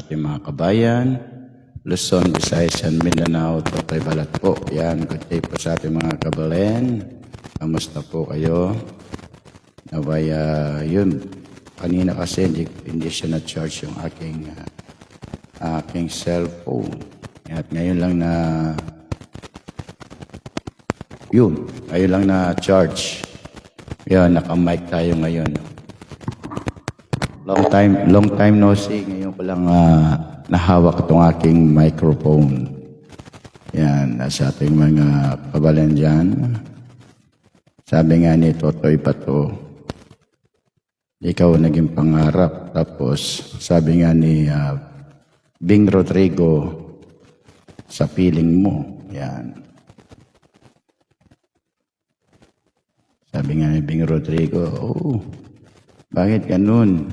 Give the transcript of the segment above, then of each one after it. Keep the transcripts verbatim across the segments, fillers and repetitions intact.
ating mga kabayan, Luzon, Visayas, and Mindanao, Totoy Balat po. Yan, good day po sa ating mga kabalen. Kamusta po kayo? Naway, ah, yun. Kanina kasi hindi, hindi siya na-charge yung aking, ah, aking cellphone. At ngayon lang na, yun, ngayon lang na-charge. Yun, naka-mic tayo ngayon. Long time, long time no see. Ngayon ko lang, ah, nahawak itong aking microphone. Yan, sa ating mga kabalen dyan. Sabi nga ni Totoy Bato, ikaw naging pangarap. Tapos, sabi nga ni, ah, Bing Rodrigo, sa piling mo. Yan. Sabi nga ni Bing Rodrigo, "Oh, bakit ganun?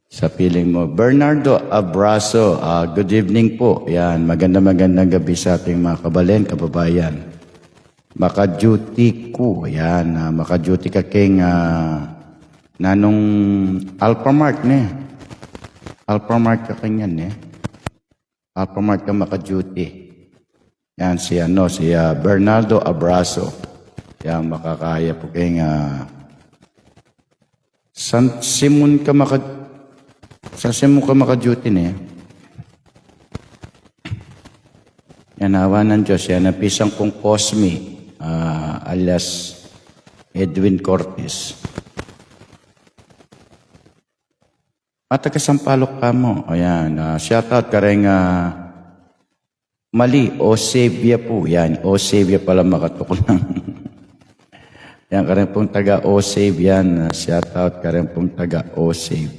Sa piling mo." Bernardo Abraso, ah, good evening po. Yan, maganda magandang gabi sa ating mga kabalen, kababayan. Maka-duty ku, yan, ah, maka-duty ka keng, ah, nanung Alphamart ne. Alphamart ka keng yan ne. Alphamart ka maka-duty. Yan si ano, si, ah, Bernardo Abraso. Yan, makakaya po keng, ah, San Simon ka maka-, San Simon ka maka-duty ne. Yan, awa ng Diyos, yan ang pisang kong Cosme, ah, alias Edwin Cortez. At taga Sampaloc ka mo. O yan, ah, shout out kareng, ah, Mali, Osevia po. Yan, Osevia pala makatuknang. Yan, kareng pong taga Osevia. Yan, ah, shout out kareng pong taga Osevia.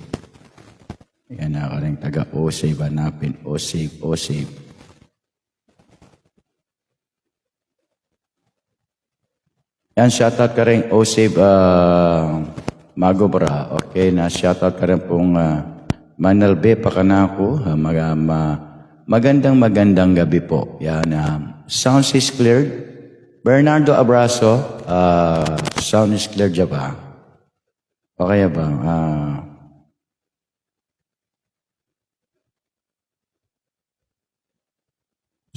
Yan, ah, kareng taga Osevia. Hanapin, Osevia, Osevia. Yan, shoutout kareng Osave, ah, Magobra. Okay, na shoutout kareng pong, ah, Manalbe pa kanaku, ah, mag-, ah, ma-, magandang, magandang gabi po. Yan, ah, sounds is cleared. Bernardo Abraso, ah, sound is cleared ya ba? Okay ya ba? Ah,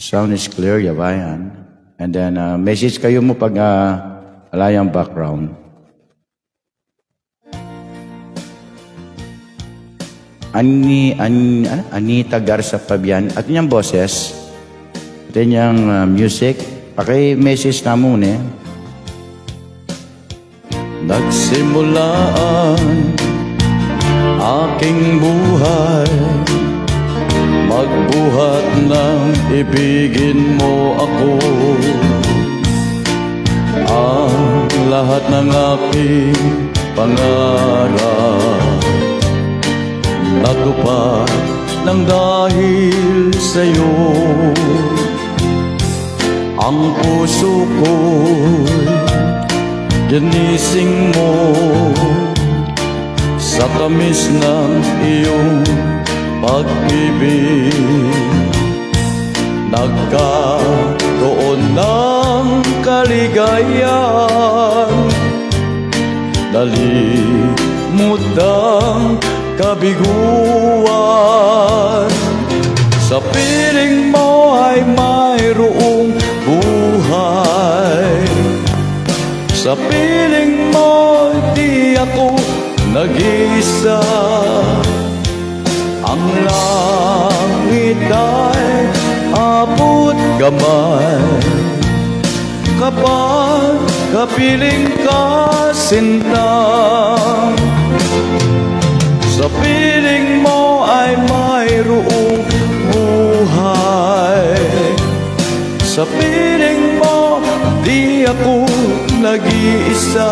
Sound is clear, ya ba yan? And then, ah, message kayu mu pag, ah, ala yang background. Ani-, An-, ano? Anita Garza Fabian. Atin yang boses, atin yang, ah, music, paki-message na mu ne. Nagsimula ang aking buhay, magbuhat ng ibigin mo ako. Ang lahat ng aking pangarap natupad ng dahil sa'yo. Ang puso ko'y ginising mo sa tamis ng iyong pag-ibig. Nagkaroon ng kaligayan, nalimutang kabiguan. Sa piling mo ay mayroong buhay. Sa piling mo di ako nag-iisa. Ang langit ay abot kamay kapag kapiling ka, sinta. Sa piling mo ay mayroong buhay. Sa piling mo, di ako nag-iisa.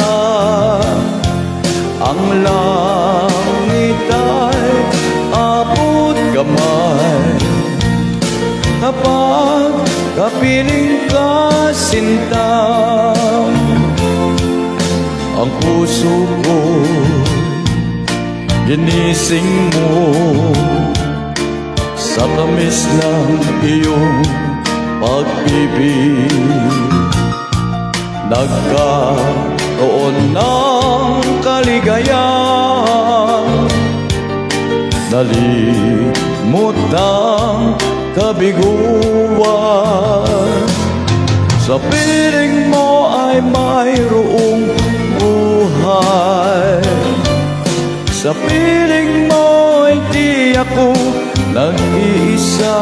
Ang langit ay abot kamay kapag kapiling ka, sinta. Ang puso ko ginising mo sa tamis ng iyong pag-ibig. Nagkaroon ng kaligayan, nalimutang Tang kabiguan, sa piling mo ay mayroong buhay. Sa piling mo, hindi ako nag-iisa.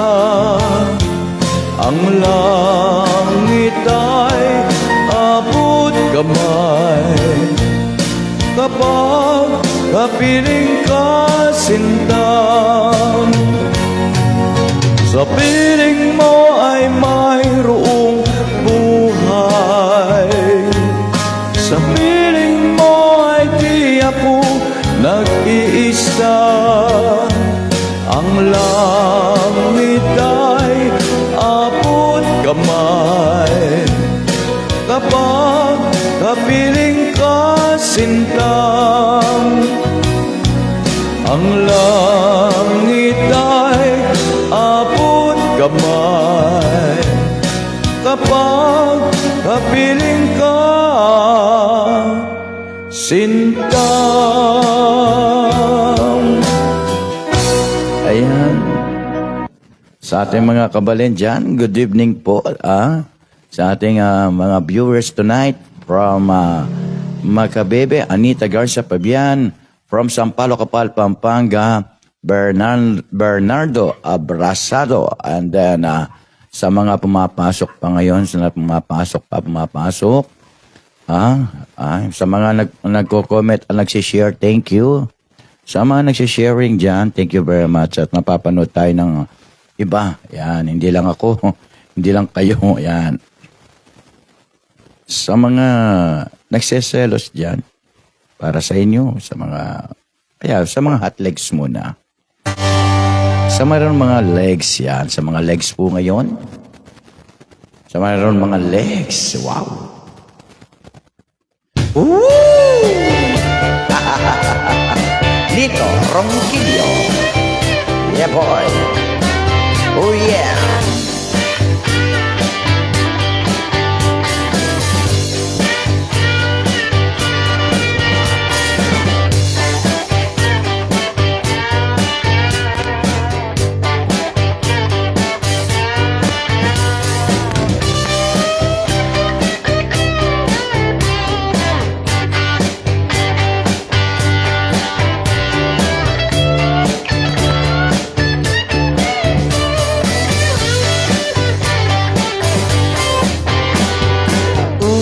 Ang langit ay abot kamay kapag kapiling ka, sintang. Sa piling mo ay mayroong buhay. Sa piling mo ay di ako nag-iisa. Ang langit ay abot kamay kapag kapiling ka, sintang. Ang langit ay abot kamay kapag kapiling ka, sintang. Ayan. Sa ating mga kabalen dyan, good evening po, ah. Sa ating, ah, mga viewers tonight from, ah, Macabebe, Anita Garza Fabian, from Sampaloc, Kapal, Pampanga, Bernan-, Bernardo Abrasado, and then, ah, sa mga pumapasok pa ngayon, sa mga pumapasok pa, pumapasok, ah, ah, sa mga nag-, nagko-comment at nagsishare, thank you. Sa mga nagsisharing dyan, thank you very much. At napapanood tayo ng iba. Yan, hindi lang ako, hindi lang kayo. Yan. Sa mga nagseselos dyan, para sa inyo, sa mga, kaya, sa mga hot legs muna. Sa mayroon mga legs yan, sa mga legs po ngayon. Sa mayroon mga legs, wow. Woo! Nito Ronquillo. Yeah, boy. Oh, yeah.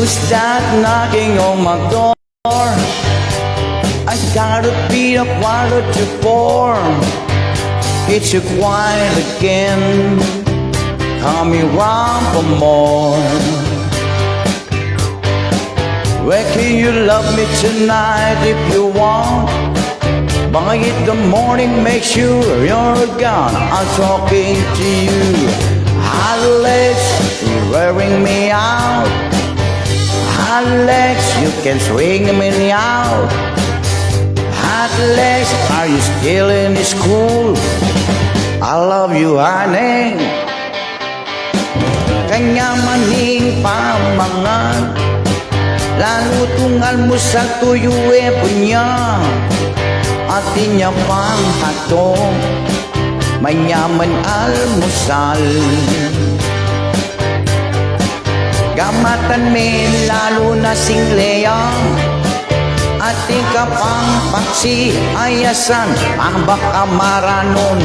Who's that knocking on my door? I got a bit of water to pour. It's a quiet again. Call me one for more. Where can you love me tonight if you want? By the morning, make sure you're gone. I'm talking to you. Hot legs, wearing me out. Hot legs, you can swing me out. Hot legs, are you still in school? I love you, honey. Kanyaman ning pamangan, lalu tung almusal, tuyu, ebun ya. Atin ya pang hotdog, manyaman almusal. Gamatan me lalu na single ya. Atin ka pang paksi, ay asan, mabak a maranun.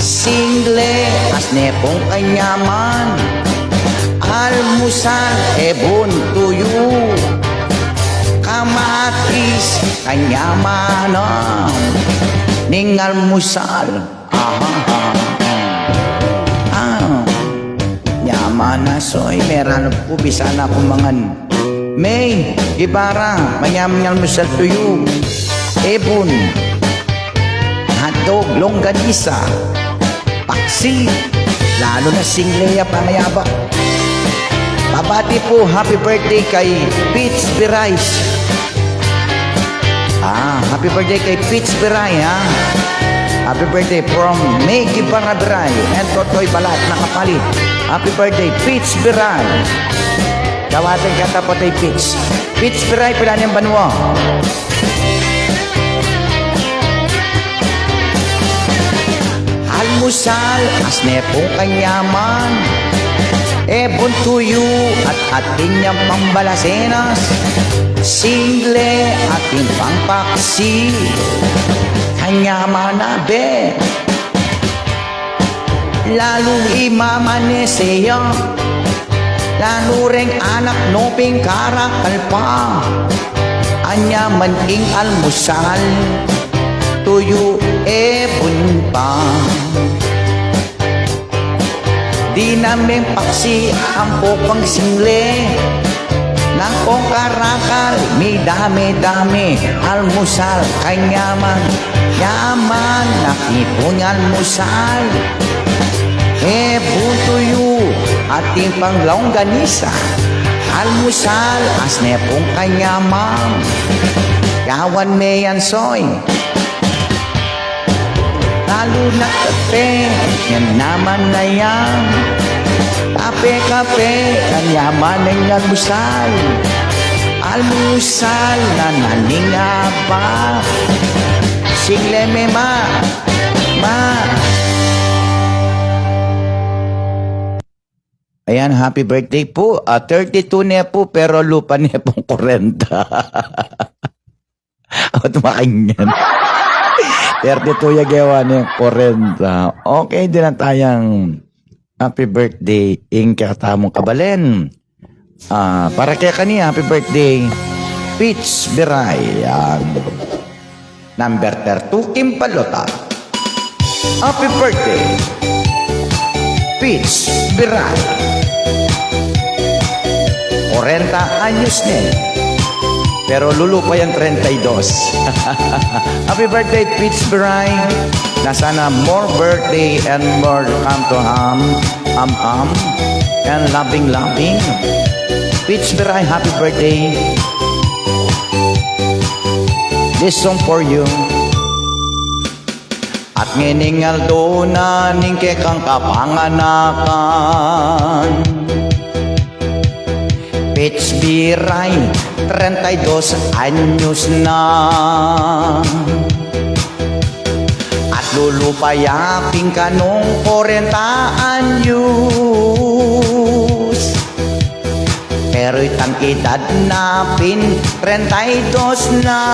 Single, as ne pung kanyaman. Almusal, ebun, tuyu. Kamatis, kanyaman, ah. Ning almusal. Aha, aha, aha. Ah, nyaman na soy, meran ku bisa na ku mangan. May, Ibarra, manyaman almusal tuyu. Ebun, hotdog, longganisa, paksi, lalu na single ya pangayaba. Pabati pu, happy birthday kay Pits Pirais. Ah, happy birthday kay Pits Biray, ha? Happy birthday from Mickey Barabiray and Totoy Balat na kapali. Happy birthday, Pits Biray. Dawatin kata pa tay Pits. Pits Biray, pilan yang banua? Almusal, asne pung kanyaman, ebun tuyu at atin yang pambalasenas, single atin pang paksi. Kanyaman na be. Lalu i mama ne seya, lalu reng anak no pin karakal pa. Anyaman ing almusal, tuyu ebun pa. Dinamen paksi ampo pang single, nang pong karakal midami-dami. Almusal kanyaman, yaman na ipun almusal. Ebun tuyu atin pang longganisa. Almusal, asne pung kanyaman. Yawan me yan, soy. Lalu na kape, yan naman na yan. Kape-kape, kanyaman ing almusal. Almusal na naning aba. Single me, ma. Ma. Ayan, happy birthday po. Ah, thirty-two ne po, pero lupa ne pong kwarenta. At makanyan. Thirty-two ya gewa ne kwarenta. Okay, dinan taya ing happy birthday ing kekatamung kabalen. Ah, para kekani, happy birthday, Pits Biray. Yan. Number thirty-two king balota. Happy birthday, Pits Biray. Kwarenta anyos ne, pero lulupa yang trenta y dos. Happy birthday, Pits Biray. Na sana more birthday and more come to ham, am, am, and loving, loving. Pits Biray, happy birthday. This song for you. At ngening aldo na ning kekang kapanganakan, Pits Biray, trenta y dos anyos na. At lulupa ya pin kanung kwarenta anyos. Pero itang edad na pin trenta y dos na.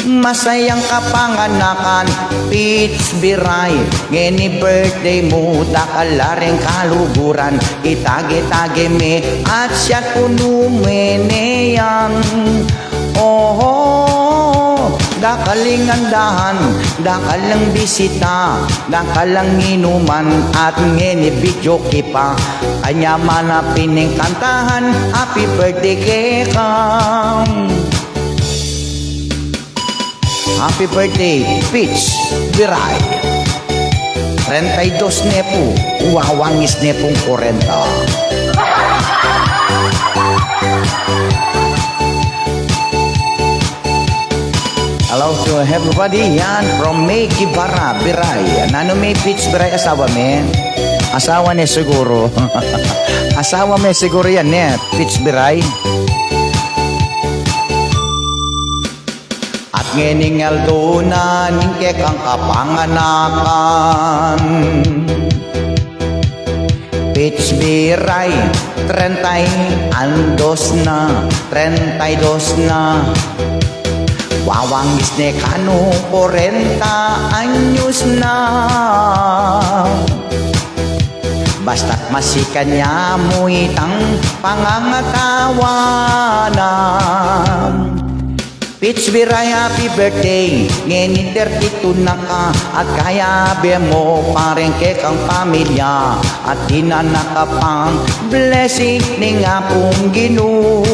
Masayang kapanganakan, Pits Biray. Ngeni birthday mu, dakal la ring kaluguran. Itagi-tagi me at siya't punu me ne yan. Oho, dakal ing andahan, dakal ing bisita, dakal ing inuman, at ngeni videoke pa. Kanyaman na pin ing kantahan, happy birthday keka. Happy birthday, Pits Biray. Trenta y dos ne pu, wawangis ne pung kwarenta. Hello to everybody. Yan, from May Guevara, Biray. Nanu me, Pits Biray, asawa me? Asawa ne siguru. Asawa me siguru yan, ne, Pits Biray. At ngening aldo na ning kekang kapanganakan, Pits Biray, trenta y dos na, trenta y dos na. Wawangis ne kanu, kwarenta anyos na. Basta't masikan ya mu itang pangangatawanan. Pits Biray, happy birthday, ngeni thirty-two na ka, at kayabe mu pa ring kekang pamilya, at dinan na ka pang blessing ning Apung Ginu.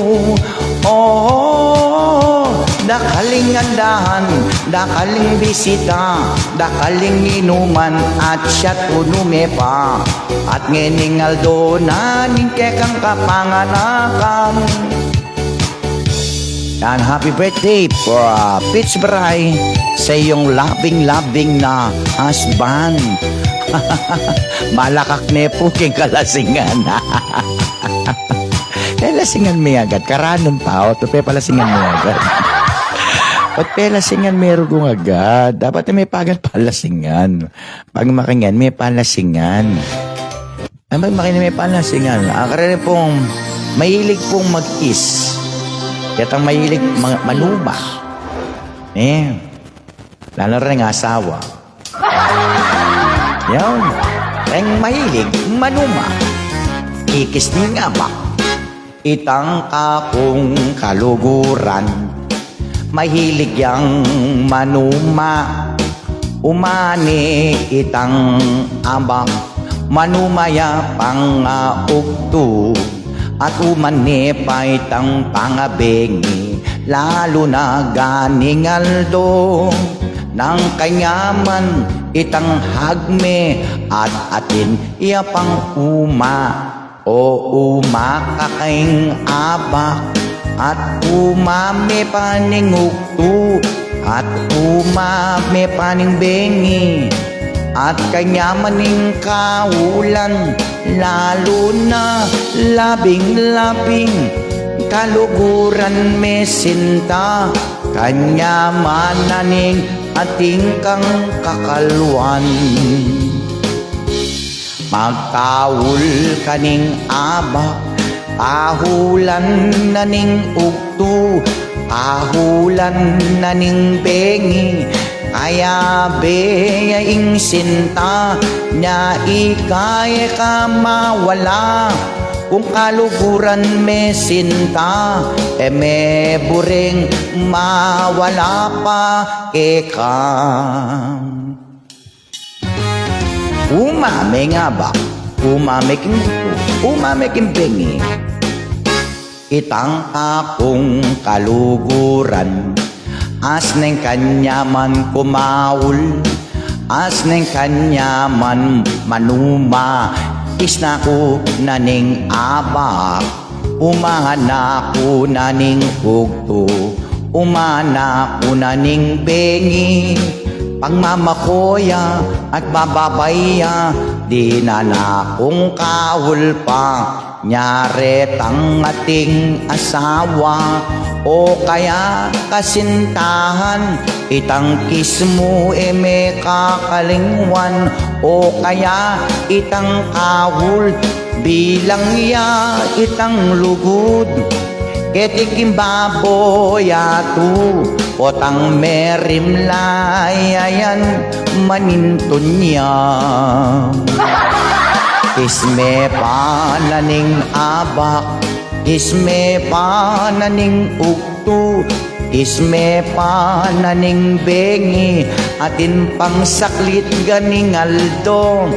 Oh, dakal ing andahan, dakal ing bisita, dakal ing inuman, at siya't punu me pa. At ngening aldo na ning kekang kapanganakan. Yan, happy birthday for, uh, Pits Biray, sa iyong loving-loving na husband. Malakak ne pu king kalasingan. Kalasingan me agad, karanun pa, o, tupe palasingan me agad. Ba't pelasingan me rugung agad? Dapat e me pagal palasingan. Pag makanyan, me palasingan. Ang pag makanyan, me palasingan. Ang karere pong mahilig pong mag-kiss. Yatang mahilig ma-, manuma. Eh, lalo rin ang asawa. Yan. Ang mahilig manuma. Kikis nga ba? Itang kakung kaluguran, mahilig yang manuma. Umani itang abak, manuma ya pangaugtu. At umani pa itang pangabengi, lalu na ganing aldo. Nang kanyaman itang hagme at atin ya pang uma. O uma ka king abak, at uma me pa ning ugtu, at uma me pa ning bengi, at kanyaman ning kaulan, lalu na labing-labing kaluguran me sinta, kanyaman na ning atin kang kakalwan. Magkaul ka ning abak, pahulan na ning ugtu, pahulan na ning bengi, kaya be ya ing sinta, nya ika e ka mawala, kung kaluguran me sinta, e me buring mawala pa keka. Uma me king abak, uma me king ugtu, uma me king bengi. Itang kakung kaluguran, as neng kanyaman kumaul, as neng kanyaman manuma, isna ku na ning abak. Umana ku na ning ugtu, umana ku na ning bengi, pagmamako ya at bababay ya, dinan na kung kaul pa, nya retang ating asawa, o kaya kasintahan, itang kiss mu e me kakalingwan, o kaya itang kaul, bilang ya itang lugud, keti king babo yatu, potang merimla ya yan manintun ya. Kiss me pa na ning abak, kiss me pa na ning ugtu, kiss me pa na ning bengi, atin pang saklit ganing aldo.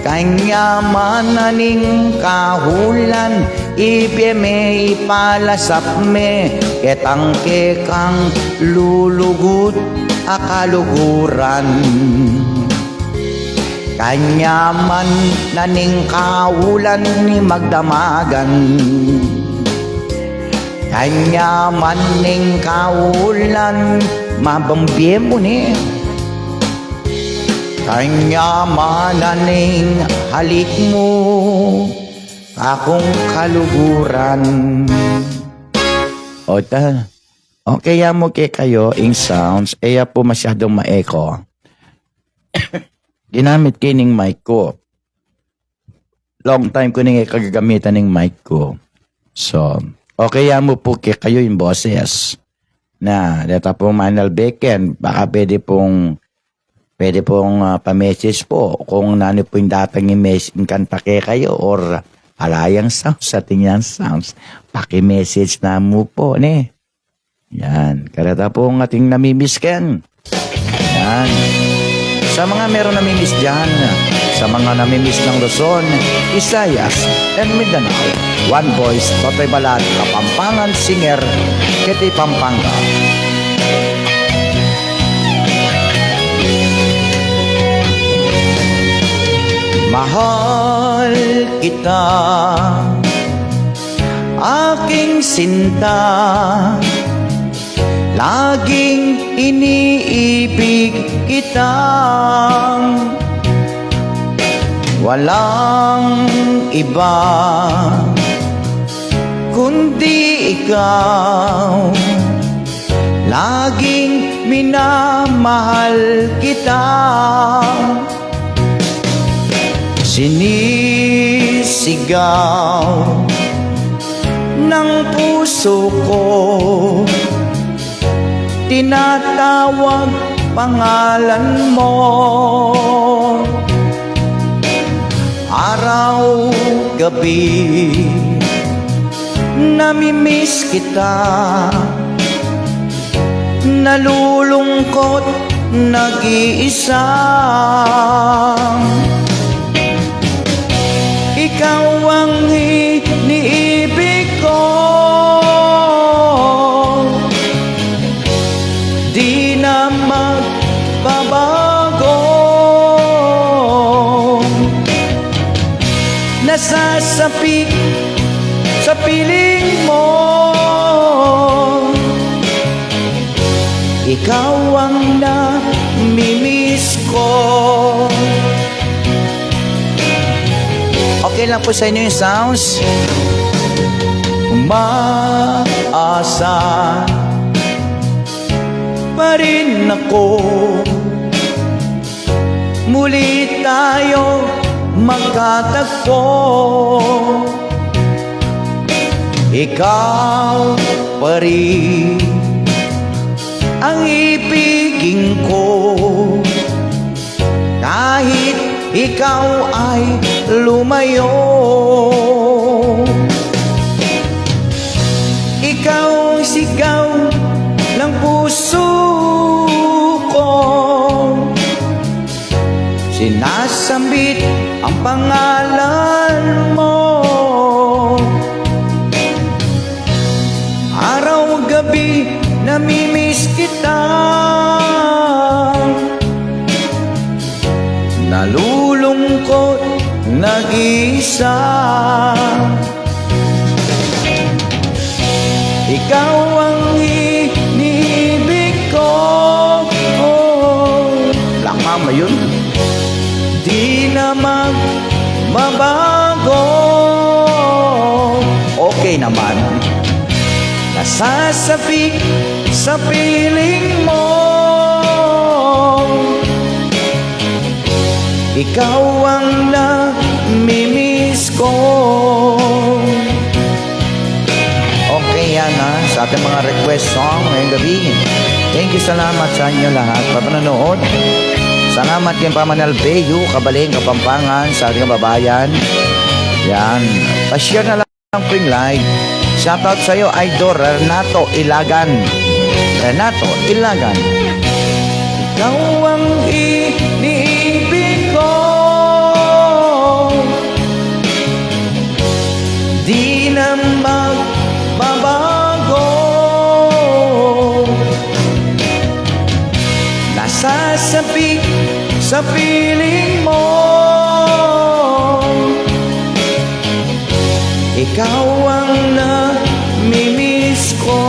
Kanyaman na ning kaulan, ibie me, ipalasap me ketang kekang lulugud a kaluguran. Kanyaman na ning kaulan, ni magdamagan. Kanyaman ning kaulan, mabambie mu ne. Kanyaman na ning halik mu, akung kaluguran. O ta, okay ya mu kekayu ing sounds, e ya pu masyadung ma-echo. Ginamit ke ning mic ku. Long time ku ning e kagagamitan ning mic ku. So, okay ya mu pu kekayu ing boses. Na, deta pung manalbe ken, baka pwede pung, pwede pung, ah, pa-message pu kung nanu pu ing datang ing mes-, ing kanta kekayu or ala yang sounds, atin yang sounds. Paki-message na mu pu, ne? Yan. Kareta pung ating namimiss ken. Yan. Sa mga merong namimiss diyan, sa mga namimiss ng Luzon, Visayas, and Mindanao, One Voice, Totoy Balat, Kapampangan Singer, keti Pampanga. Mahal kita, aking sinta, laging iniibig kita. Walang iba kundi ikaw. Laging Minamahal kita, sinisigaw ng puso ko, tinatawag pangalan mo. Araw, gabi, namimiss kita, nalulungkot, nag-iisa. Ikaw ang iniibig ko, di na magbabago. Nasasapit sa piling mo, ikaw ang namimiss ko. Okay lang po sa inyo yung sounds? Umaasa pa rin ako, muli tayo magkatagpo. Ikaw pa rin ang ibigin ko, kahit ikaw ay lumayo. Ikaw ang sigaw ng puso ko, sinasambit ang pangalan mo. Araw-gabi namimiss kita, nalulungkot, nag-iisa. Ikaw ang iniibig ko. Oh, lakmang mayun. Di na magbabago. Okay naman. Nasasapit sa piling mo, ikaw ang namimiss ko. Okay, yan ha, sa ating mga request song ngayong gabi. Thank you, salamat sa inyo lahat. Papanonood. Salamat kay Pamanal Beyu, Kabaling, Kapampangan, sa ating kababayan. Yan. Pa-share na lang po yung live. Shoutout sa'yo, Idol Renato Ilagan. Renato Ilagan. Ikaw ang iniibig ko, di na magbabago. Nasasapit sa piling mo, ikaw ang namimiss ko.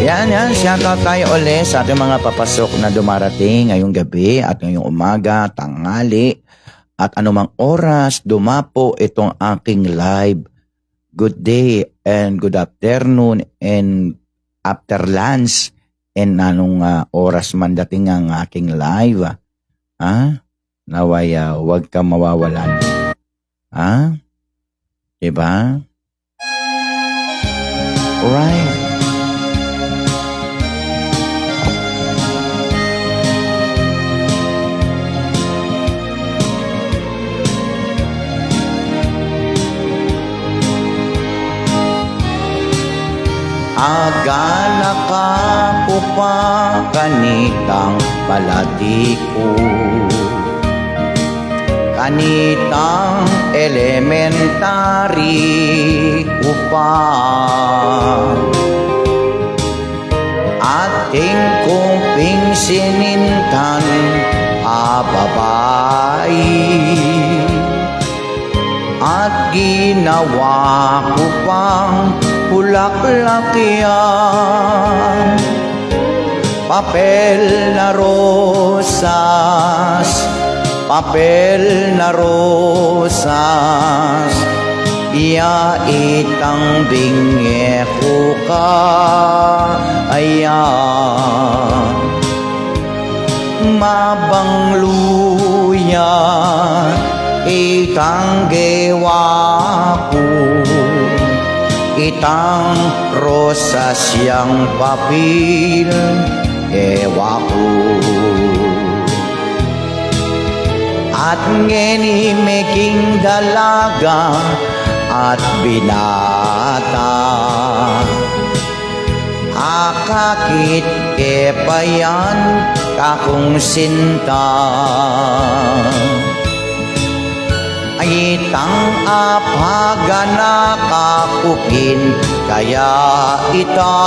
Yan, yan. Shoutout tayo uli sa ating mga papasok na dumarating ngayong gabi at ngayong umaga, tanghali, at anumang oras dumapo itong aking live. Good day and good afternoon and after lunch and anong, ah, oras man dating ang aking live, ah. Ha? Naway, ah, wag ka mawawalan. Ha? Diba? Alright. Aganaka ku pa kanitang balati ku, kanitang elementary ku pa. Atin ku pin sinintan a babai, at ginawa ku pang bulaklak yan. Papel na rosas, papel na rosas, Ya itang binge ku ka, aya, mabanglu ya itang gewa ku, itang rosas yang papil gewa ku. At ngeni meging dalaga at binata, akakit ke pa yan, kakung sinta. Itang apaganaka ku pin kaya ita,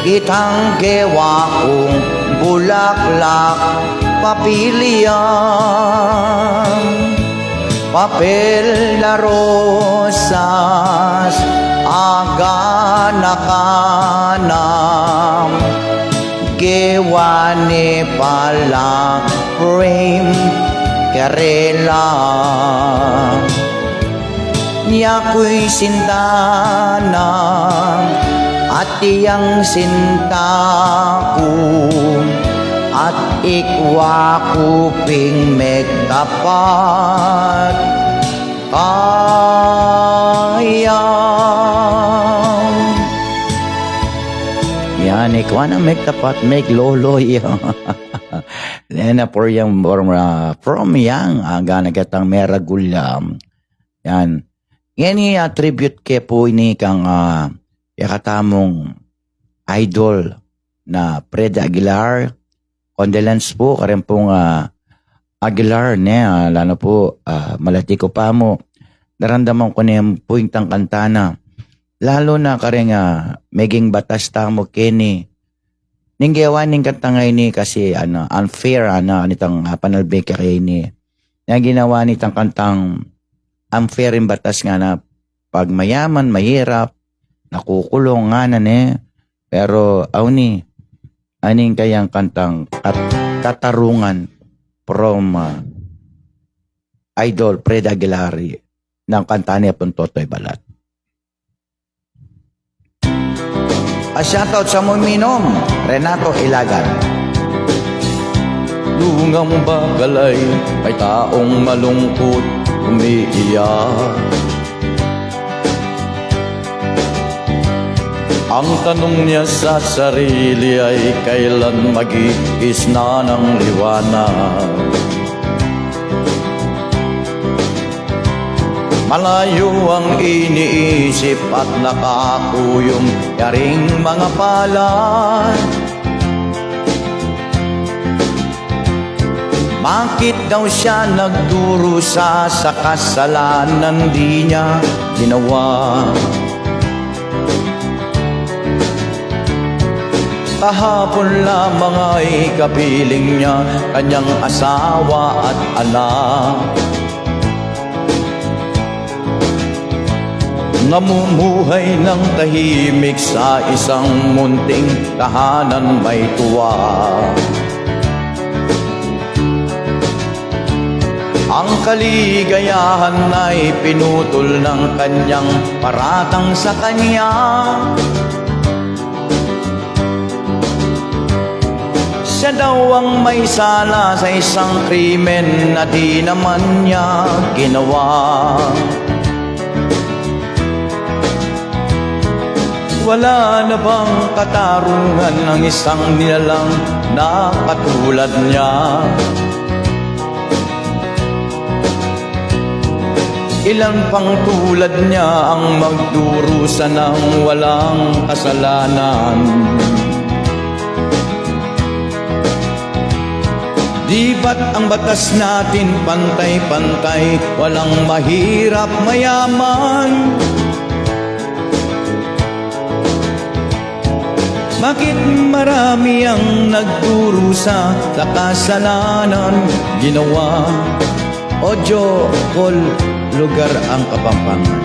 itang gewa kung bulaklak, papil ya, papel na rosas, aganaka na, gewa ne pala frame karela. Yaku'y sinta na, at yang sinta ku, at ikwa ku pin megtapat kaya. Yan, ikwa nang megtapat, meglolo ya. Lena por yang, por, ah, from yang, ah, gana ketang meragul, ah, yan. Ngeni, ah, tribute ke pu ini kang, ah, kekatamung idol na Fred Aguilar. Condolence pu, karin pung, ah, Aguilar, ne, ah, lalo pu, ah, malati ku pa mu, naramdaman ku ne pu itang kanta na. Lalo na karing, ah, meging batas tamu keni. Ning gewa ning kantang ini kasi, ano, unfair, ano, anitang, ah, panalbe keni. Yang ginawa nitang kantang unfair ing batas ngana, pag mayaman, mahirap, nakukulung ngana ne. Pero, awni, aning kayang kantang kat-, katarungan from, ah, Idol Fred Aguilar, nang kanta ne pung Totoy Balat. A shoutout sa Muminum, Renato Ilagan. Lungang bakalay, may taong malungkot, umiiyak. Ang tanong niya sa sarili ay kailan mag-iisna ng liwanag. Malayo ang iniisip at nakakuyom, yaring mga palad. Bakit daw siya nagdurusa sa kasalanan di niya ginawa? Kahapon lamang ay kapiling niya kanyang asawa at anak. Namumuhay ng tahimik sa isang munting tahanan may tuwa. Ang kaligayahan ay pinutol ng kanyang paratang sa kanya. Siya daw ang may sala sa isang krimen na di naman niya ginawa. Wala na bang katarungan ang isang nilalang na katulad niya? Ilan pang tulad niya ang magdurusa ng walang kasalanan? Di ba't ang batas natin pantay-pantay, walang mahirap, mayaman? Bakit marami ang nagdurusa sa kasalanan ginawa? Audio call, lugar ang Kapampangan.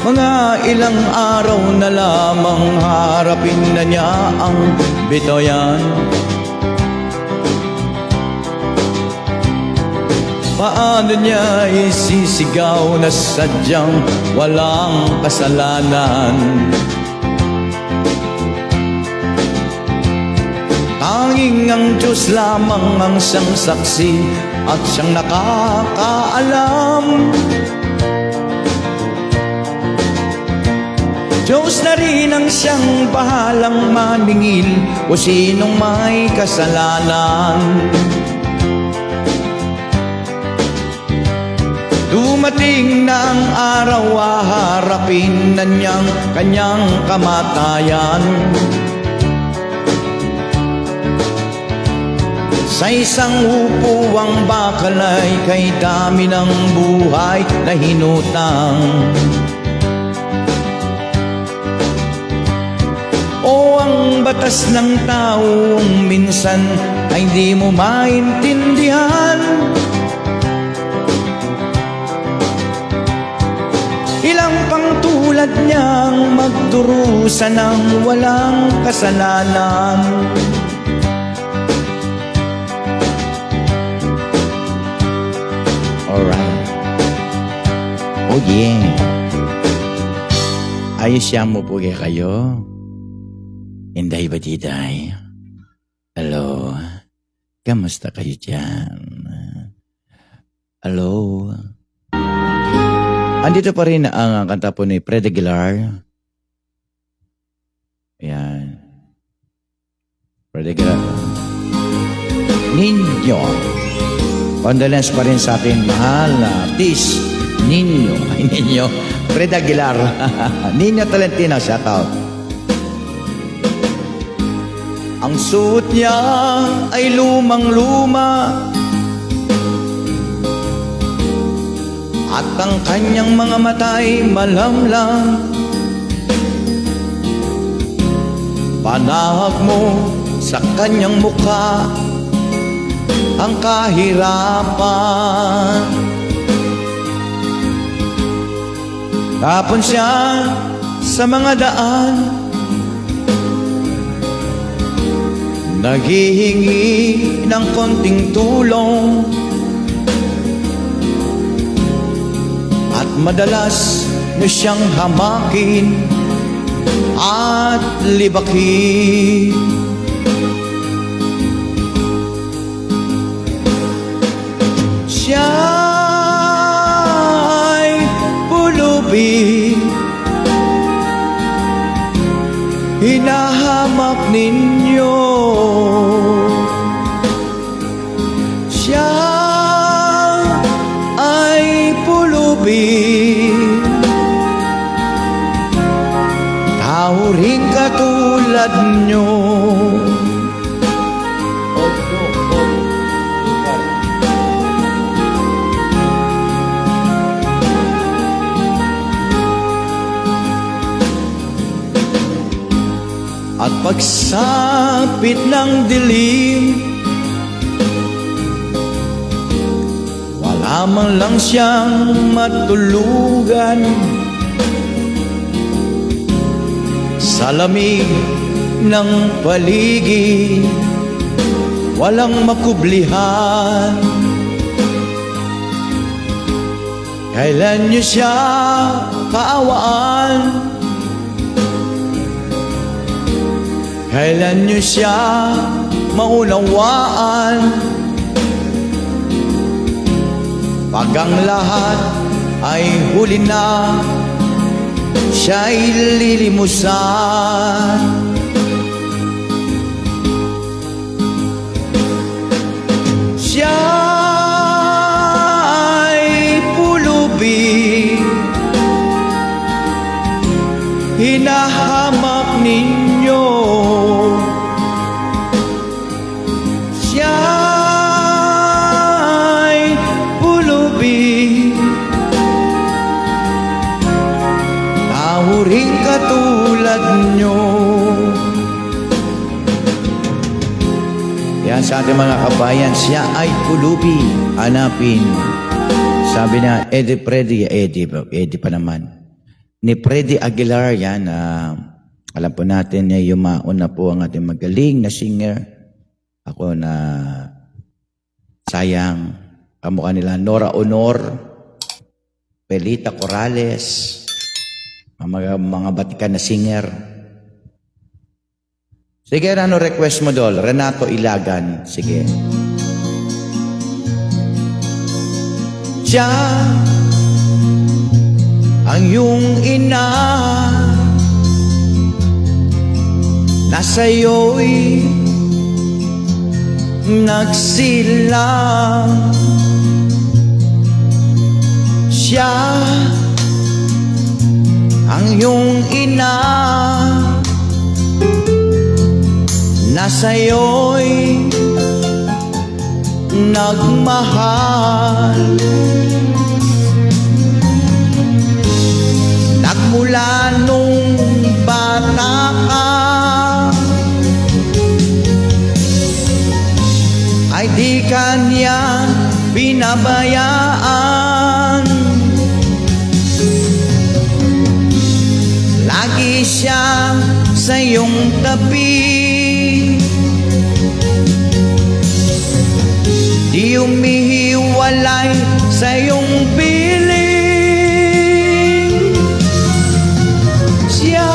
Mga ilang araw na lamang harapin na niya ang bitaw yan. Paano niya isisigaw na sadyang walang kasalanan? Tanging ang Diyos lamang ang siyang saksi at siyang nakakaalam. Diyos na rin ang siyang bahalang maningil kung sinong may kasalanan. Dumating na ang araw, haharapin na niyang kanyang kamatayan. Sa isang upo ang bakal ay kay dami ng buhay na hinutang. O ang batas ng taong minsan ay di mo maintindihan. Ilang pang tulad niyang magdurusa ng walang kasalanan. Alright. Oh yeah. Ayos ya mu pu kekayu? Inday ba, diday? Hello. Kamusta kayu diyan? Hello. Andito pa rin ang, ah, kanta po ni Fred Aguilar. Ayan. Fred Aguilar. Ninyo. Condolence pa rin sa ating mahal na artist, Ninyo. Ay, Ninyo. Fred Aguilar. Ninyo Tolentino, shout out. Ang suot niya ay lumang-luma, at ang kanyang mga mata'y malamlam. Panahag mo sa kanyang mukha ang kahirapan. Tapon siya sa mga daan, naghihingi ng konting tulong, at madalas niyo siyang hamakin at libakin. Siya'y pulubi, hinahamak ninyo. Siya ay pulubi, tao ring katulad nyo. At pagsapit ng dilim, wala man lang siyang matulugan. Sa lamig ng paligid, walang makublihan. Kailan niyo siya kaawaan? Kailan niyo siya maunawaan? Pag ang lahat ay huli na, siya'y lilimusan. Siya'y pulubi, hinahamak ninyo. Siya'y pulubi, tao ring katulad nyo. Yan sa ating mga kabayan, siya ay pulubi, hanapin. Sabi na, Eddie Freddy, Eddie, Eddie pa naman. Ni Freddy Aguilar, yan, ah, alam po natin na yumaon na po ang ating magaling na singer. Ako na, sayang, Kamu kanila Nora Honor, Pelita Corrales, mga, mga batikan na singer. Sige, ano request mo, Dol? Renato Ilagan. Sige. Siya ang iyong ina, na sa'yo'y nagsilang. Siya ang iyong ina, na sa'yo'y nagmahal. Nagmula nung bata ka, ay di ka niya pinabayaan. Lagi siya sa iyong tabi, di umihiwalay sa iyong piling. Siya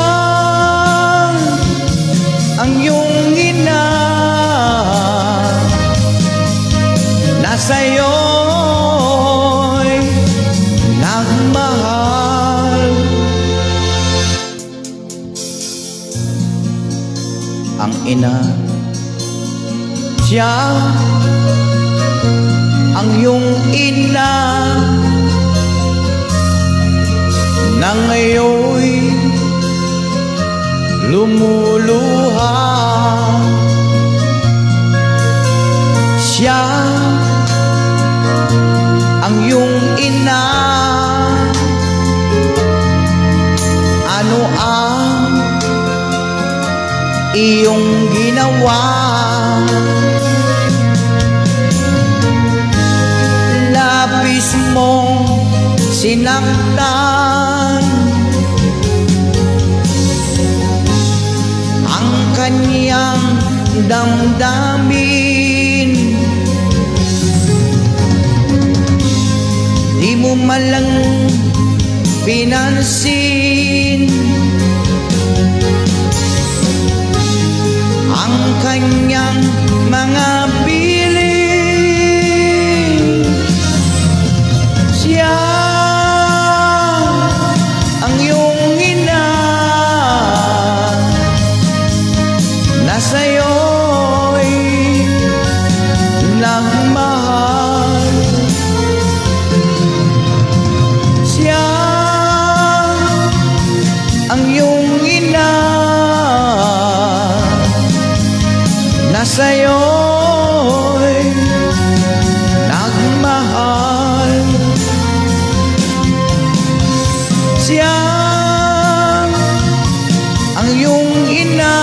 ang iyong ina, na sa'yo'y nagmahal. Ang ina, siya ang iyong ina, na ngayon'y lumuluha. Siya ang iyong ina, ano ang iyong ginawa? Labis mong sinaktan ang kanyang damdamin. Di mo man lang pinansin ang kanyang mga piling. Siya ang iyong ina, na sa'yo'y nagmahal. Siya ang iyong ina, na sa'yo'y nagmahal. Siya ang iyong ina,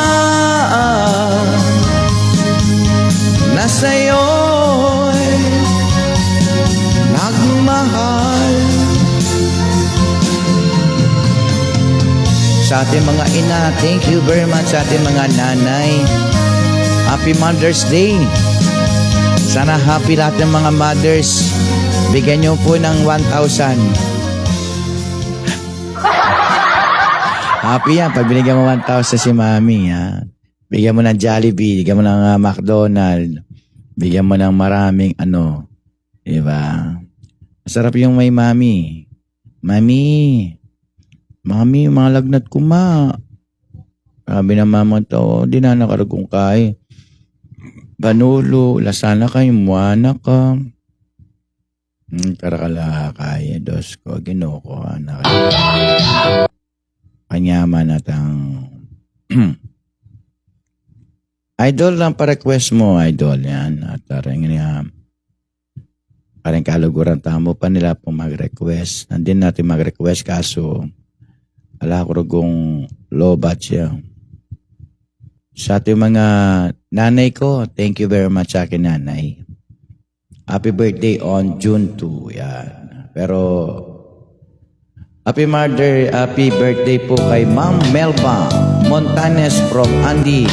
na sa'yo'y nagmahal. Sa ating mga ina, thank you very much. Sa ating mga nanay, happy Mother's Day. Sana happy lahat ng mga mothers. Bigyan niyo po ng one thousand. Happy yan pag binigyan mo one thousand si mami, ha? Bigyan mo ng Jollibee, bigyan mo ng, ah, McDonald, bigyan mo ng maraming ano, di ba? Masarap yung may mami. "Mami, mami, malagnat ku, ma." Sabi ng mama to, "Di na nakaragong kai. Panulu, lasana kayu, muana ka." Hmm, karakala kaya, Diyos ko, Ginoo ko, anak. Kanyaman at ang idol lang pa-request mo, idol, yan. At, ah, rin nga, karing kaluguran tamu pa nila pong mag-request. Nandin natin mag-request, kaso ala ko rugong lobat siya. Sa ating mga nanay ko, thank you very much sa akin, nanay. Happy birthday on June two, yan. Pero, happy mother, happy birthday po kay Ma'am Melba Montanes from Andy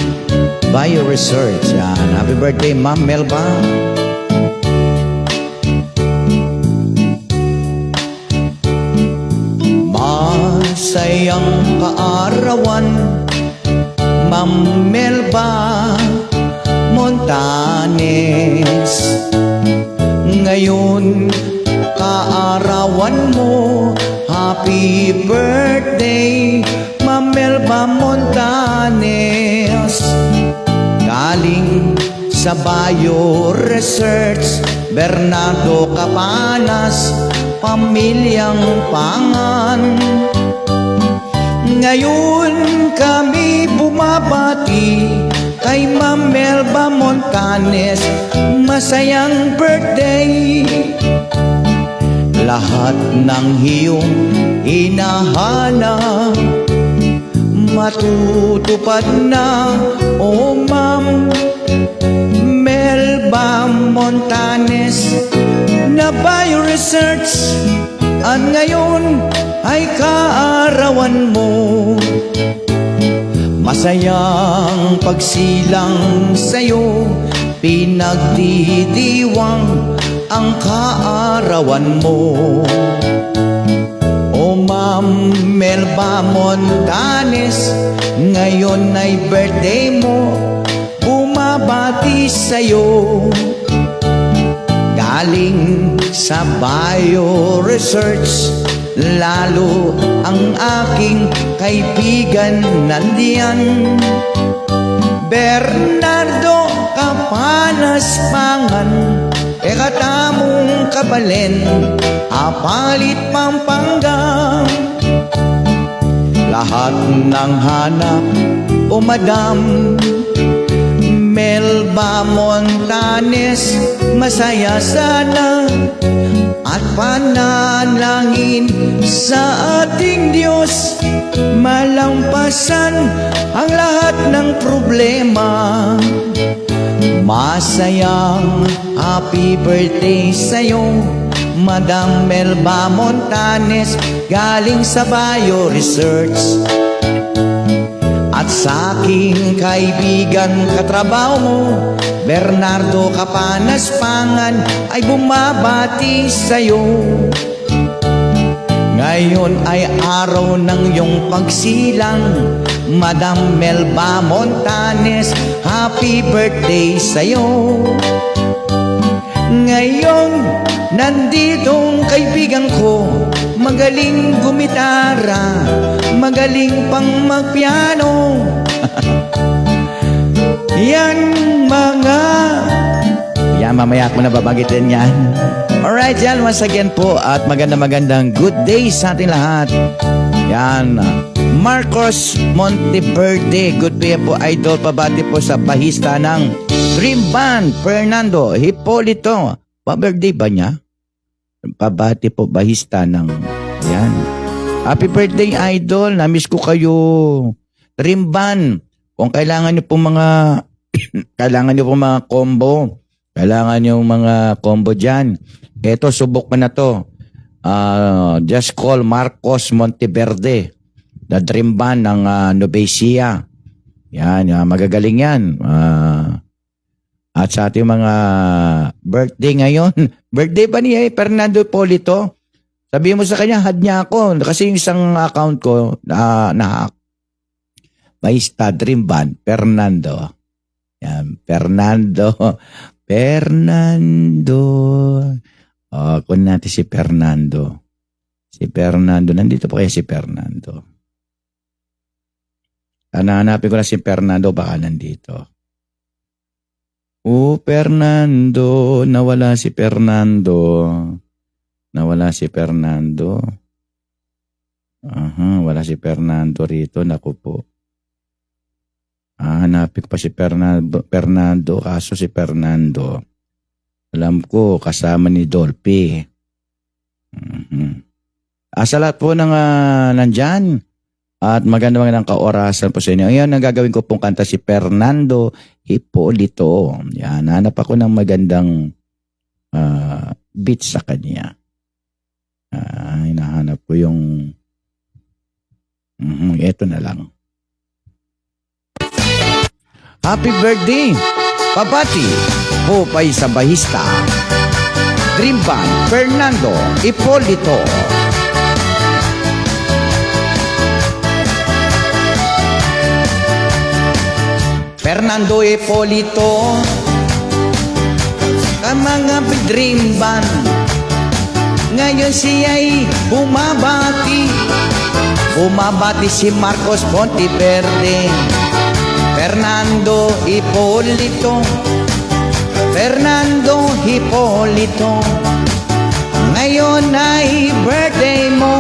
Bio Research. Yan. Happy birthday, Ma'am Melba. Sayang kaarawan, Ma'am Melba Montanes. Ngayon, kaarawan mo, happy birthday, Ma'am Melba Montanes. Galing sa Bio Research, Bernardo Capanas, pamilyang Pangan. Ngayon kami bumabati kay Ma'am Melba Montanes, masayang birthday. Lahat ng iyong hinahanap matutupad na, o Ma'am Melba Montanes, na Bio Research, at ngayon ay kaarawan mo. Masayang pagsilang sa'yo, pinagdidiwang ang kaarawan mo. O Ma'am Melba Montanes, ngayon ay birthday mo, bumabati sa'yo. Galing sa Bio Research, lalo ang aking kaibigan nandiyan. Bernardo Capanas Pangan, e ka tamung Kabalen, Apalit, Pampanga. Lahat ng hanap, o Madam Melba Montanes, masaya sana at panalangin sa ating Diyos, malampasan ang lahat ng problema. Masayang happy birthday sa'yo, Madam Melba Montanes, galing sa Bio Research. At sa aking kaibigan, katrabaho mo, Bernardo Capanas Pangan, ay bumabati sa'yo. Ngayon ay araw ng iyong pagsilang, Madam Melba Montanes, happy birthday sa'yo. Ngayon, nanditong kaibigan ko, magaling gumitara, magaling pang magpiano. Yan, mga Yan, mamaya ko na babanggitin yan. Alright, yan, once again po, at maganda-magandang good day sa ating lahat. Yan, Marcos Monteverde, good P M po, idol, pabati po sa bahista ng Dream Band, Fernando Hipolito. Pa-birthday ba niya? Pabati po, bahista ng, yan. Happy birthday, idol. Namiss ko kayo. Dream Band, kung kailangan niyo po mga, kailangan niyo po mga combo, kailangan niyo mga combo diyan. Eto, subok ko na to. Ah, just call Marcos Monteverde, the Dream Band ng, ah, Nubecia. Yan, yan, magagaling yan. Ah, at sa ating mga birthday ngayon, birthday ba ni, eh, Fernando Polito? Sabi mo sa kanya, "Add niya ako." Kasi yung isang account ko, na, na-hack. Bahista, Dream Band, Fernando. Yan, Fernando. Fernando. Oh, kunin natin si Fernando. Si Fernando. Nandito pa kaya si Fernando? Hanahanapin ko na si Fernando, baka nandito. O, Fernando, nawala si Fernando. Nawala si Fernando. Aha, wala si Fernando rito. Naku po. Ah, hanapin ko pa si Fernando, Fernando, kaso si Fernando, alam ko, kasama ni Dolphy. Mhm. Ah, sa lahat po ng, ah, nandyan, at magandang, magandang kaorasan po sa inyo. Ngayon, ang gagawin ko pong kanta si Fernando Hipolito. Yan, hanap ako ng magandang, ah, beat sa kanya. Ah, hinahanap ko yung, mhm, eto na lang. Happy birthday! Pabati po pay sa bahista. Dream Band, Fernando Hipolito. Fernando Hipolito, ka mga dream band. Ngayon siya'y bumabati. Bumabati si Marcos Monteverde. Fernando Hipolito, Fernando Hipolito, ngayon ay birthday mo.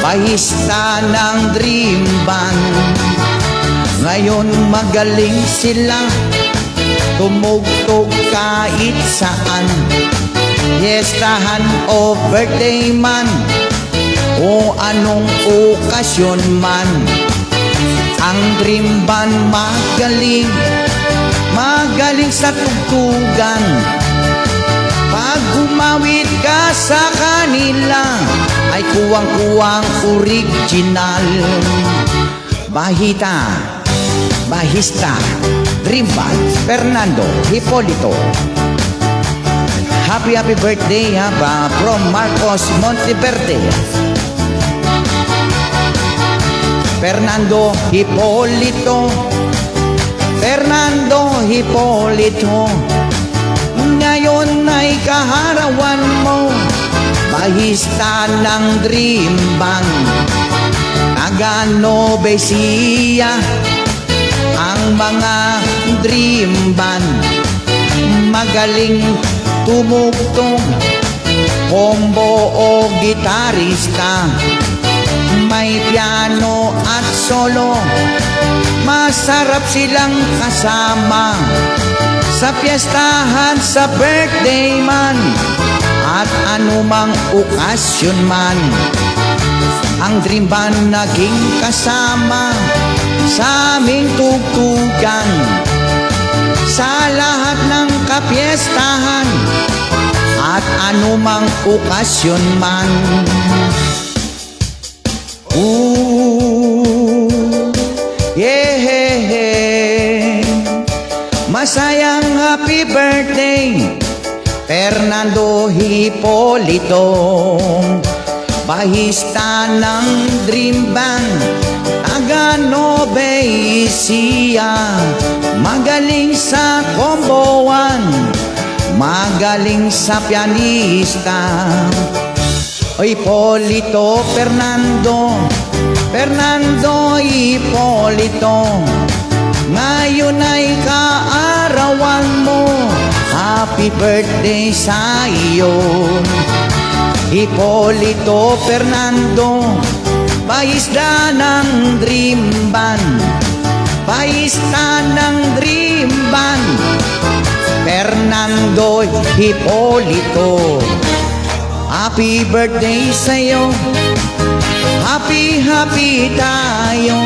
Bahista ng dream band. Ngayon magaling sila tumugtog kahit saan. Fiestahan o birthday man, o anong okasyon man, ang dream band magaling, magaling sa tugtugan. Pag gumawit ka sa kanila, ay kuwang-kuwang original. Bahita, bahista, dream band, Fernando Hipolito. Happy, happy birthday, ha, pa, from Marcos Monteverde. Fernando Hipolito, Fernando Hipolito, ngayon ay kaharawan mo, bahista ng dream band. Taga Nueva Ecija ang mga dream band. Magaling tumugtog, combo o gitarista. May piano at solo, masarap silang kasama. Sa piyestahan, sa birthday man, at anumang okasyon man, ang dream band naging kasama sa aming tugtugan. Sa lahat ng kapiyestahan at anumang okasyon man. Ooh, yeah. Masayang happy birthday, Fernando Hipolito. Bahista ng dream band, taga Nueva Ecija. Magaling sa combo one, magaling sa pianista. Hipolito, Fernando, Fernando Hipolito, ngayon ay kaarawan mo. Happy birthday sa iyo, Hipolito, Fernando, bahista ng dream band, bahista ng dream band, Fernando Hipolito. Happy birthday sa'yo. Happy, happy tayo.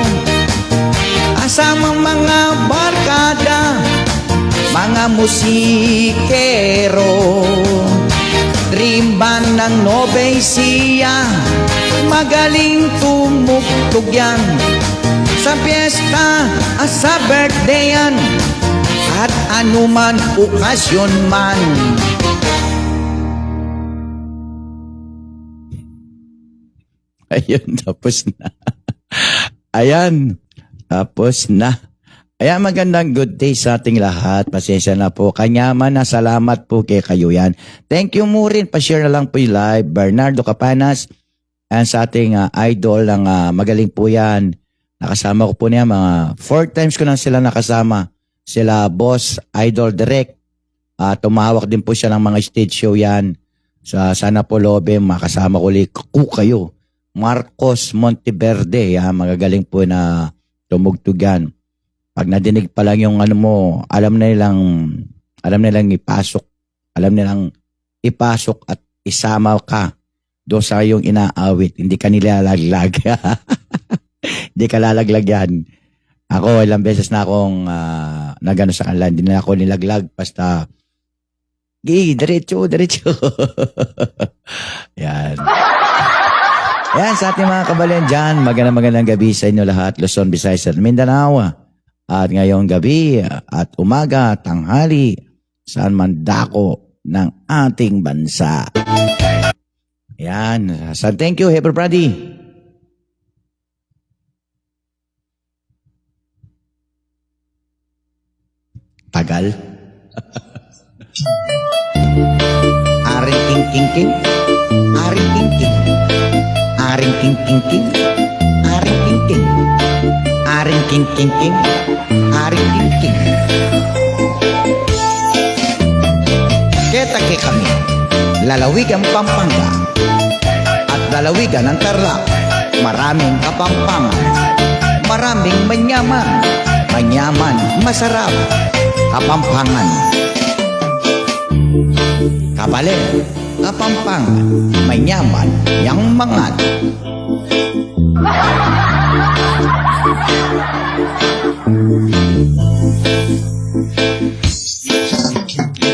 Kasamang mga barkada, mga musikero. Dream band ng Nueva Ecija, magaling tumugtog yan. Sa piyesta at sa birthday yan, at anuman okasyon man. Ayun, tapos na. Ayan, tapos na. Ayan, magandang good day sa ating lahat. Pasensya na po. Kanyaman na, salamat po kekayu yan. Thank you mu rin. Pa-share na lang po yung live. Bernardo Capanas, ayan, sa ating, ah, idol ng, ah, magaling po yan. Nakasama ko po niya, mga four times ko na sila nakasama. Sila Boss Idol Direk. Ah, tumawag din po siya ng mga stage show yan. Sa, sana po, lobe, makasama ko ulit ku-, kayo. Marcos Monteverde, ah, magagaling po na tumugtog yan. Pag nadinig pa lang yung ano mo, alam na nilang, alam nilang ipasok. Alam nilang ipasok at isama ka doon sa iyong inaawit. Hindi ka nilalaglag. Hindi ka lalaglag yan. Ako, ilang beses na akong, ah, nagano sa kanila. Hindi na ako nilaglag. Basta, gi, diretso, diretso. Yan. Yan, sa ating mga kabalen dyan, magandang, magandang gabi sa inyo lahat, Luzon, Visayas, at Mindanao. At ngayong gabi, at umaga, tanghali, saan man dako ng ating bansa. Yan. San thank you, everybody. Kal. Aring king king king, aring king king. Aring king king king, aring king king. Aring king king king, aring king king. Keta ke kami, lalawigan Pampanga at lalawigan ng Tarlac, maraming Kapampangan, maraming manyaman, manyaman, masarap, Kapampangan. Kabale, Kapampangan, manyaman yang mangan.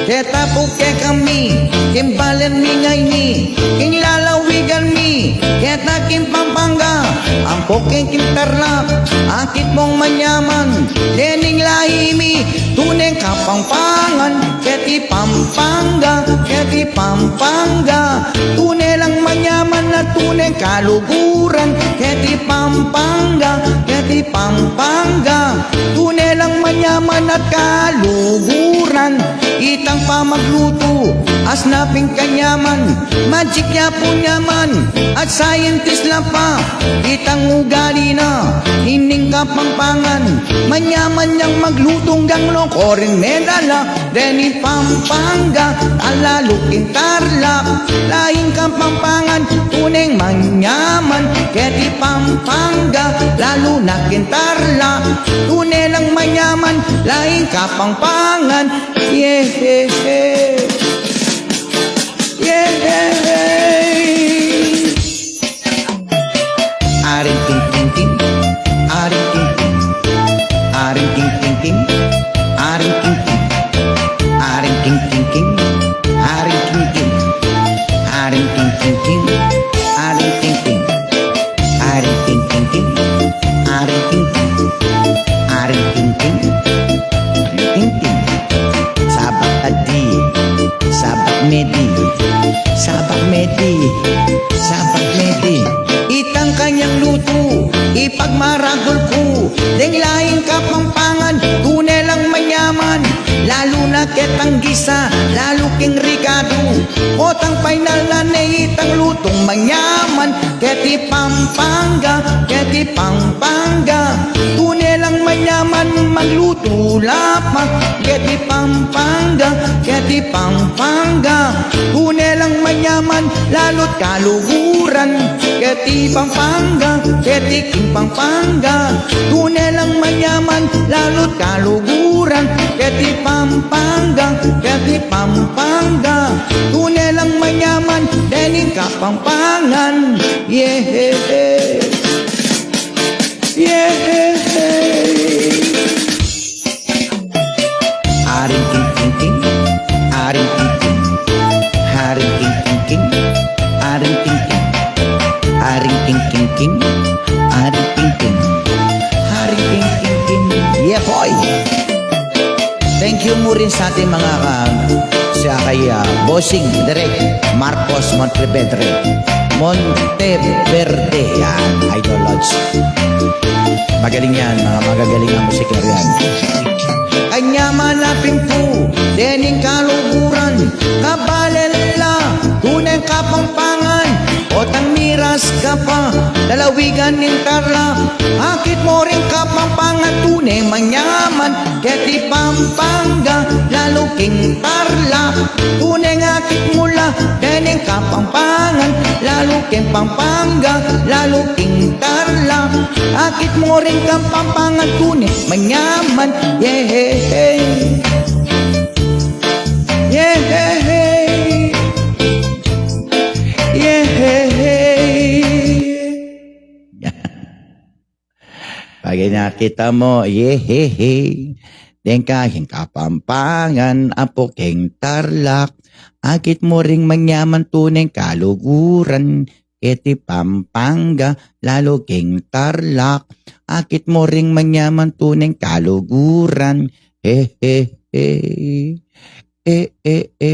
Keta pu ke kami, king balen mi ngeni, king lalawigan mi, keta king Pampanga, ampo ke king Tarlac, akit mung manyaman, dening lahi mi, tuneng Kapampangan, keti Pampanga, keti Pampanga, tune lang manyaman at tuneng kaluguran, keti Pampanga, keti Pampanga, tune lang manyaman at kaluguran. Itang pamaglutu, asna pin kanyaman, magic ya pu nyaman, at scientist la pa. Itang ugali na ining Kapampangan, manyaman yang maglutung gang loko rin medala. Deni Pampanga, at lalu king Tarlac, lahing Kapampangan, tuneng manyaman, keti Pampanga, lalu na king Tarlac, tune lang manyaman, lahing Kapampangan. Yeah, yeah, yeah. Aring king king king, aring king king, aring king king king, aring king king, aring king king king, aring king king, aring king king king, aring king king king, aring king king king, aring king king, aring king king, aring king king. Sabak adi, sabak medi, sabak medi, sabak medi. Itang kanyang lutu, ipagmaragul ku, deng lahing Kapampangan, tune lang manyaman, lalu na ketang gisa, lalu king rikadu, o tang final na ne itang lutung manyaman, keti Pampanga, keti Pampanga, tune lang manyaman, maglutu la pa, keti Pampanga, keti Pampanga, tune lang manyaman, lalu't kaluguran, keti Pampanga, keti king Pampanga, tune lang manyaman, lalu't kaluguran, keti Pampanga, keti Pampanga, tune lang manyaman, dening Kapampangan. Yeah. Yeah. Aring king king king, aring king king, aring king king king, aring king king, aring king king king, aring king king, aring king king king. Yeah, boy. Thank you mu rin sa ating mga, ah, sa kay, ah, Bossing Direk Marcos Monteverde. Monteverde, yan, Idol Lodge. Magaling yan, mga magagaling ang musikero yan. Kanyaman na pin pu, dening kaluguran, kabale la, tuneng Kapampangan, o tang miras ka pa, lalawigan ning Tarlac, akit mu ring Kapampangan, tuneng manyaman, keti Pampanga, lalu king Tarlac, tuneng akit mu la, dening Kapampangan, lalu king Pampanga, lalu king Tarlac, akit mu ring Kapampangan, tuneng manyaman, yeah, yeah, yeah. Pag nakita mu, yehehe. Deng kahing Kapampangan, ampo keng Tarlac, akit mu ring manyaman, tuneng kaluguran, keti Pampanga, lalu keng Tarlac, akit mu ring manyaman, tuneng kaluguran, hehehe, e, e, e.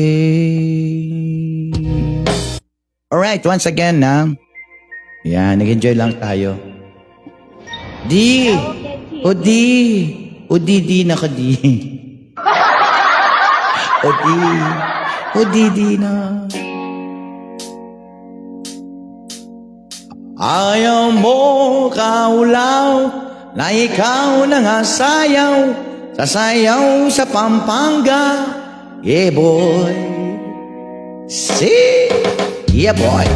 Alright, once again, ha? Yan, nag-enjoy lang tayo. Di, o di, o di, di na ka di. O di, o di, di na. Ayaw mo kaulaw na ikaw na nga sayaw, sasayaw sa Pampanga. Yeah, boy. See? Yeah, boy.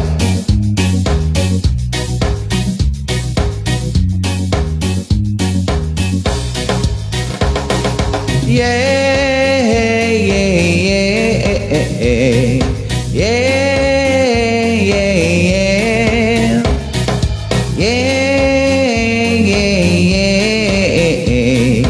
Yeah, yeah, yeah, yeah, yeah. Yeah, yeah, yeah. Yeah, yeah, yeah.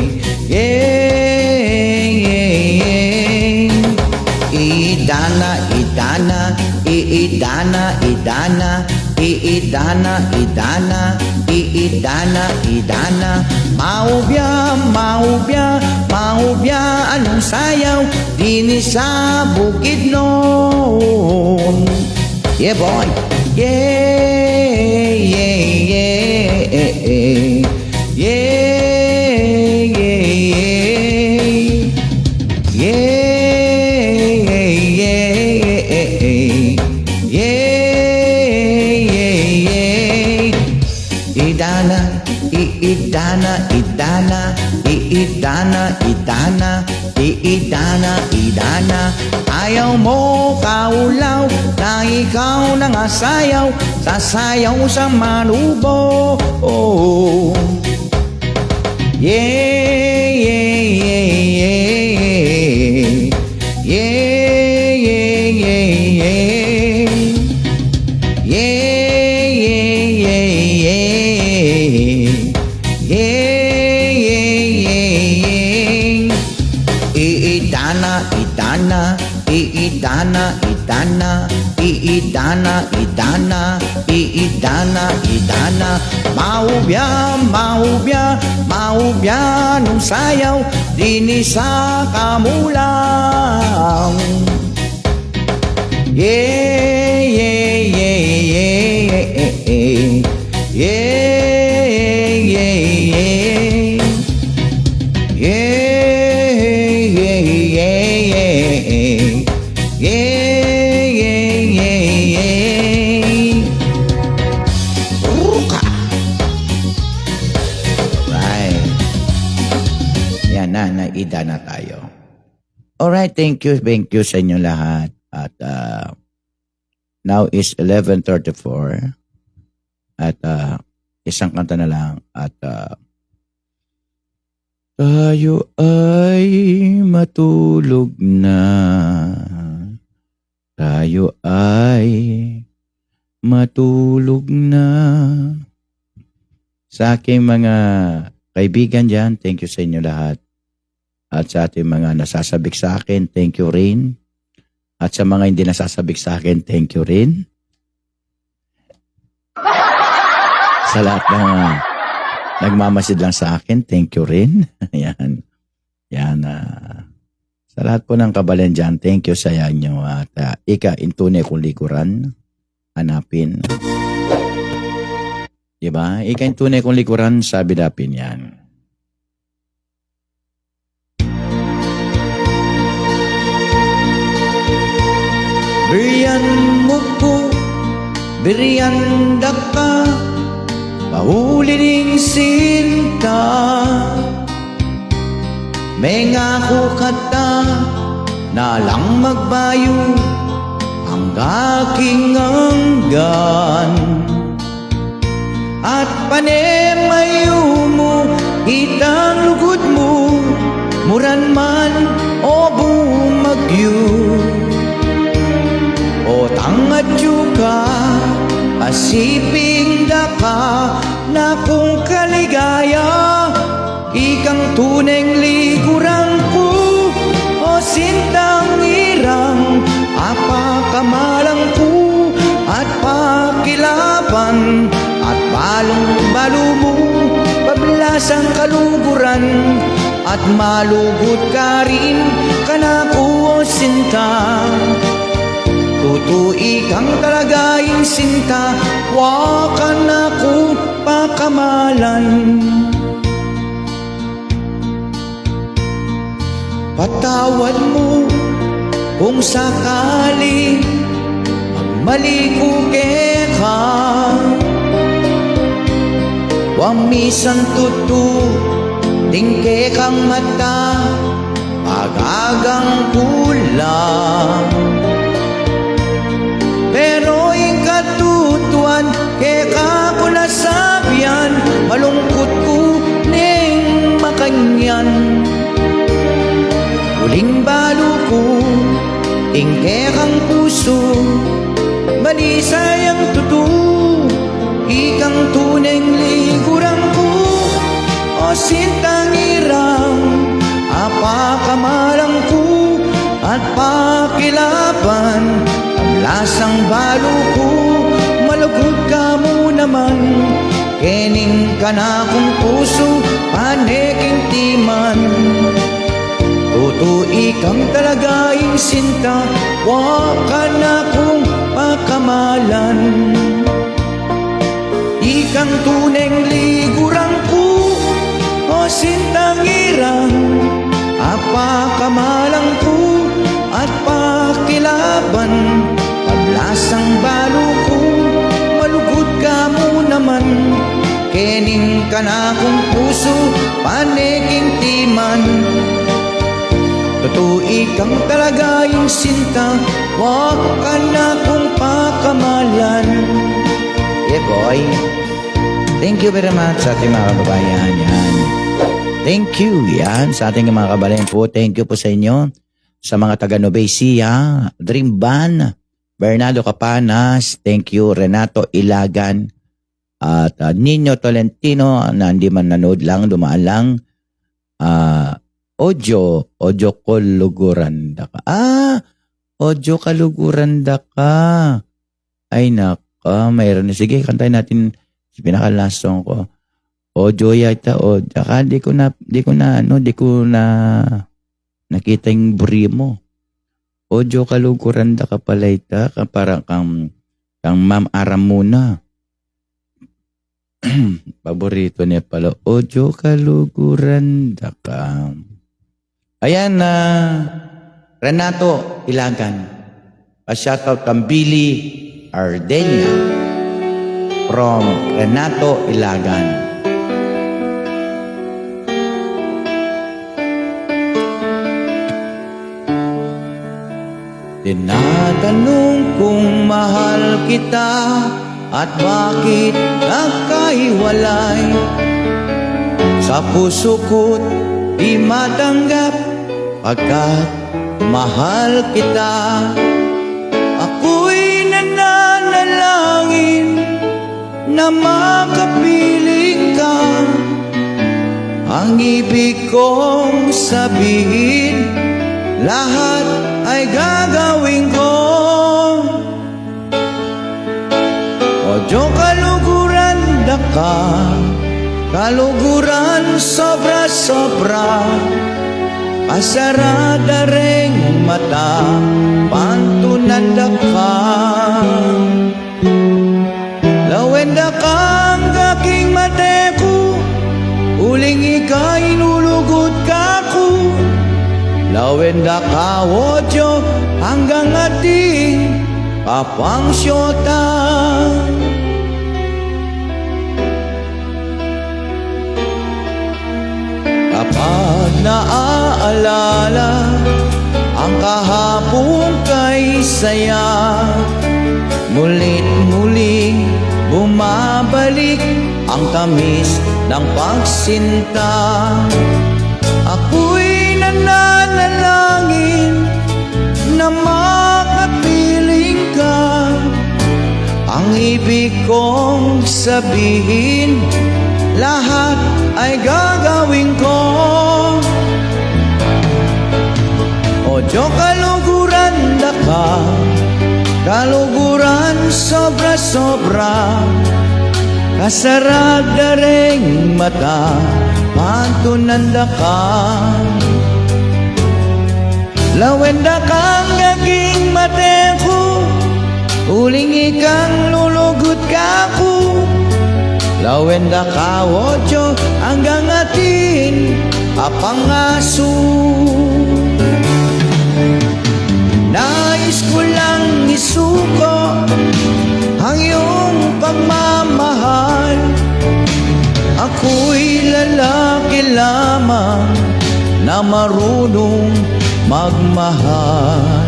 Yeah, yeah, yeah. Idana, idana, i-, idana, idana, i-, idana, idana, i-, idana, idana. Maubya, maubya, maubya, anung sayaw dini sa Bukidnon. Yeah, boy. Yeah, yeah, yeah. Yeah, yeah, yeah. Yeah, yeah, yeah. Yeah, yeah, yeah. Idana, i-, idana, idana, i-, idana, idana, i-, idana, idana. Ayaw mo kaulaw na ikaw na nga sayaw, sasayaw sa Manubo. Yeah, yeah, yeah, yeah. Yeah, yeah, yeah, yeah. Yeah, yeah, yeah, yeah. Yeah, yeah, yeah, yeah. I-, idana, idana, i-, idana, idana, i-, idana, idana, i-, idana, idana. Maubya, maubya, maubya, nung sayaw dini sa Kamulang. Yeah, yeah, yeah, yeah. Yeah, yeah, yeah. Yeah, yeah, yeah, yeah. Yeah, yeah, yeah, yeah. Ruka. Right. Yan na, naida na tayo. Alright, thank you, thank you sa inyo lahat. At, ah, now is eleven thirty-four. At, ah, isang kanta na lang. At, ah, tayo ay matulog na. Tayo ay matulog na. Sa aking mga kaibigan diyan, thank you sa inyo lahat. At sa ating mga nasasabik sa akin, thank you rin. At sa mga hindi nasasabik sa akin, thank you rin. Sa lahat ng mga nagmamasid lang sa akin, thank you rin. Yan. Yan, ah, sa lahat po ng kabalen diyan, thank you sa inyo. At, ah, ika, in tune kong likuran, hanapin. Diba? Ika, in tune kong likuran, sabi dapin yan. Birian mu ku, birian da ka, pauli ning sinta. Mengaku kata, na lang magbayu, angga king anggan. At pane mayu mu, itang lugud mu, muran man o bumagyu. O tangadyu ka, pasiping da ka, na kung kaligaya. Ikang tuneng likuran ku, o sintang irang, apakamalan ku at pakilaban, at balung balu mu, pablasang kaluguran, at malugud ka rin kanaku, o sinta. Tutu ikang talaga ing sinta, wa kanaku pakamalan. Patawad mu kung sakali magmali ku keka. Wa misan tutu ding kekang mata, pagagang ku la. Pero ing katutuan, keka ku na sabian, malungkut ku neng makanyan. Uling balu ku ing kekang pusu, mali sa yang tutu, ikang tuneng liguran ku. O sintang irang, apakamalan ku at pakilaban, lasang balu ku, malugud ka mu naman, kening kanakung pusu, pane king timan. Tutu ikang talaga ing sinta, wa ka na kung pakamalan. Ikang tuneng liguran ku, o sintang irang, apakamalan ku at pakilaban, paglasang balu ku, malugud ka mu naman, kening kanakung pusu, pane king timan. Tutu ikang talaga ing sinta, wa ka na kung pakamalan. Yeah, boy. Thank you very much sa ating mga kababayan. Yan. Thank you. Yan. Sa ating mga kababayan po, thank you po sa inyo. Sa mga taga Nubecia, Dream Van, Bernardo Capanas, thank you. Renato Ilagan, at, ah, Nino Tolentino, na hindi man nanood lang, dumaan lang. Ah, Ojo, Ojo kaluguran da ka. Ah, Ojo kaluguran da ka. Ay, nako, mayroon. Sige, kantahin natin sa pinaka-last song ko. Ojo yata, o, tsaka di ko na, di ko na, ano, di ko na nakita yung buri mo. Ojo kaluguran da ka pala ita, ka para kang, kang Ma'am Aramuna. Paborito niya pala, Ojo kaluguran da ka. Ayan, ah, Renato Ilagan. Pa-shoutout kang Billy Ardenia from Renato Ilagan. Tinatanung kung mahal kita at bakit nagkahiwalay. Sa puso ko't di matanggap, pagkat mahal kita. Ako'y nananalangin na makapiling ka. Ang ibig kong sabihin, lahat ay gagawin ko. Ojo kaluguran da ka, kaluguran sobra-sobra. Pasarada reng mata, pantunan da ka. Lawen da ka angga king mate ku, uling ika inulugud kaku. Lawen da ka, Ojo, anggang atin kapang siyota. Kapag naaalala ang kahapong kay saya, muli't muli bumabalik ang tamis ng pagsinta. Ako'y nananalangin na makapiling ka. Ang ibig kong sabihin, lahat ay gagawin ko. Ojo kaluguran da ka, kaluguran sobra-sobra. Kasarada reng mata, pantunan da ka. Lawen da ka angga king mate ku, uling ikang lulugud kaku. Lawen da ka, Ojo, anggang atin apangasu. marunong magmahal.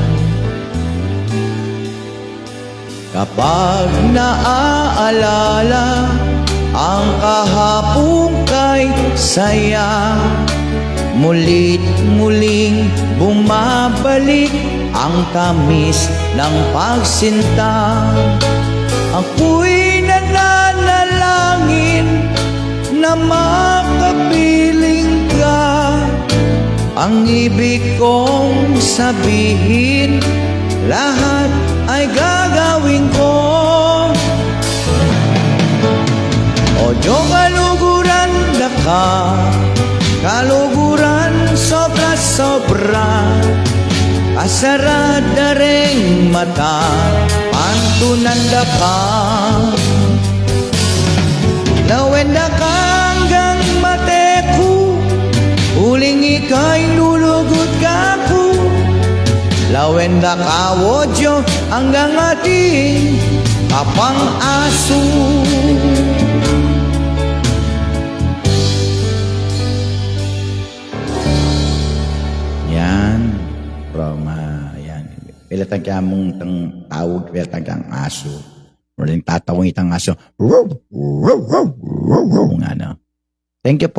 Kapag naaalala ang kahapong kay saya, muli't muling bumabalik ang tamis ng pagsinta. Ako'y nananalangin na makapiling ka. Ang ibig kong sabihin, lahat ay gagawin ko. O Diyo, kaluguran da ka, kaluguran sobra-sobra. Asarad da ring mata, pantunan da ka. Lawen da ka anggang mate ku, uling ika'y lulugud kaku. Lawen da ka, o Diyo, anggang ating kapang-asu. Yan. From, ah, yan. Pelatan kaya mung tang tawag, pelatan kaya asu. Uling tatawag itang asu. Ruh, ruh, ruh, ruh, ruh, nga, no? Thank you po.